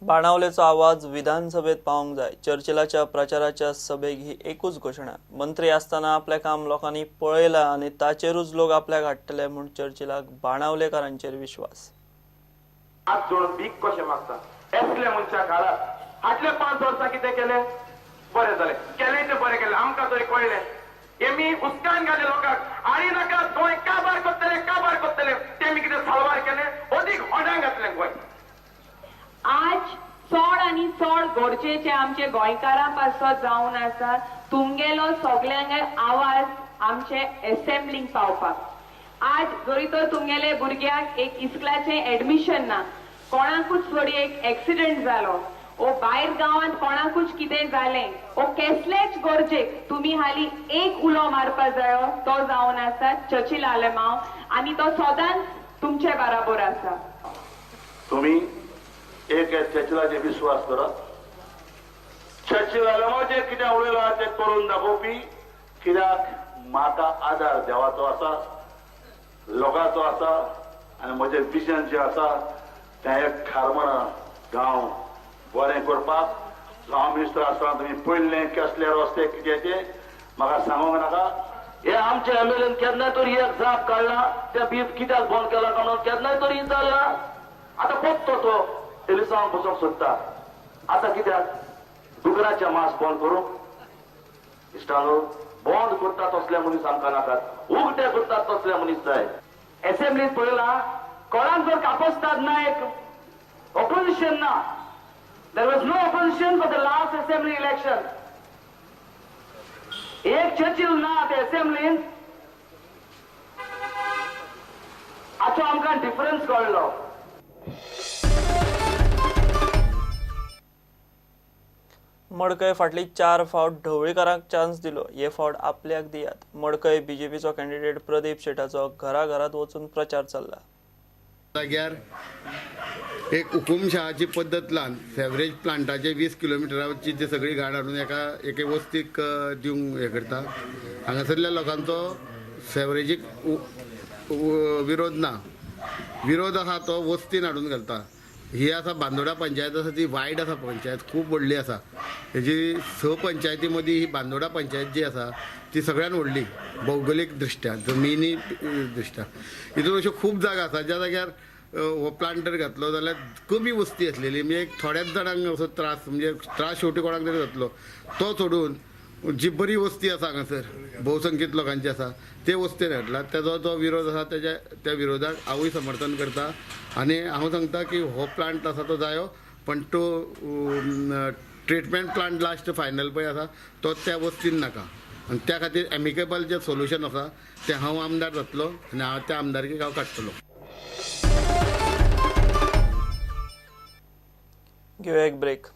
बाणावलेचो आवाज विधानसभेत पावंक जाय. चर्चिलाच्या प्रचाराच्या सभेक ही एकूच घोशणा. मंत्री आसतना आपलें काम लोकांनी पळयलां आनी ताचेरूच लोक आपल्याक हाडटले म्हूण चर्चिलाक बाणावलेकारांचेर विश्वास. हात जोडून भीक कशें मागता असल्या मनशा काळार फाटले 5 वर्सां कितें केलें? बरें जालें, केलें तें बरें केलें, आमकां तरी कळ्ळें. हेमी हुस्कान घाले लोकांक आनी नाका गोंय काबार करतले काबार करतले, तेमी कितें साल्वार केलें, अदीक होडांक घातलें गोंय. आज चड आनी चड गरजेचे आमचे गोंयकारां पासत जावन आसा तुमगेलो सगल्यांक आवाज आमचे एसेंब्लींक पावपाक. आज जरी तर तुमगेले भुरग्याक एक इस्कुलाचें एडमिशन ना, कोणाकूच जरी एक एक्सिडंट जालो ओ भायर गांवांत कोणाकूच कितें जालें ओ केसलेच गरजेक तुमी हाली एक उलो मारपा जायो तो जावन आसा चर्चिल आलेमांव आनी तो सदांच तुमचे बराबर आसा. तुमी एक चर्चिलाचेर विश्वास करात. चर्चिल आलेमांव जे कितें उलयलां तें करून दाखोवपी, कित्याक म्हाका आदार देवाचो आसा, लोकांचो आसा आनी म्हजें विजन जें आसा तें एक खारमणा गांव बरें करपाक. गांव मिनिस्टर आसतना तुमी पयलें कसले रस्ते कितें ते म्हाका सांगूंक नाका. हे आमचे एमएलएन केन्नाय तरी एक जाप काडला, त्या बीफ कित्याक बंद केला म्हणून केन्नाय तरी विचारला. आतां पोत्तो तो एलिसांव बसोंक सोदता, आतां कित्याक दुकराचें मांस बंद करूंक? इश्टानो, बंद करता तसले मनीस आमकां नाकात, उगटे करतात तसले मनीस जाय. एसेंब्लीत पळयला कोणाक जर कापस्ताद ना, एक ऑपोजिशन ना. There was no opposition for the last assembly election. एक चर्चिल ना ते असेंब्लीन. हाचो आमकां डिफरन्स कळ्ळो. मडकय फाटली 4 फावट ढवळीकारांक चान्स दिलो, हे फावट आपल्याक दियात. मडकय बीजेपीचो कॅन्डिडेट प्रदीप शेटाचो घराघरात वचून प्रचार चल्ला. जाग्यार एक हुकुमशहाची पद्दत लावन सेवरेज प्लांटाचे 20 किलोमिटराची ती सगळी गाड हाडून एका एके वस्तीक दिवंक हें करता. हांगासरल्या लोकांचो सेवरेजीक विरोध ना, विरोध आसा तो वस्तीन हाडून घालता. ही आसा बांदोडा पंचायत आसा ती वायट आसा, पंचायत खूब व्हडली आसा. हेजी 6 पंचायती मदीं ही बांदोडा पंचायत जी आसा ती सगळ्यान व्हडली भौगोलीक दृश्ट्या, जमिनी दृश्ट्या. हितून अश्यो खूब जागा आसा ज्या जाग्यार हो प्लांट जर घातलो जाल्यार कमी वस्ती आसलेली, म्हणजे एक थोड्याच जाणांक असो त्रास, म्हणजे त्रास शेवटी कोणाक तरी जातलो. तो सोडून जी बरी वस्ती आसा हांगासर भोवसंख्येत लोकांची आसा ते वस्तीन घातला, तेजो जो विरोध आसा तेज्या त्या विरोधाक हांवूय समर्थन करता. आनी हांव सांगता की हो प्लांट आसा तो जायो, पण तो ट्रिटमेंट प्लांट लास्ट फायनल पळय आसा तो त्या वस्तीन नाका. आनी त्या खातीर एमिकेबल जें सोल्युशन आसा तें हांव आमदार जातलो आनी हांव त्या आमदारकीक हांव काडटलो. घेवया एक ब्रेक.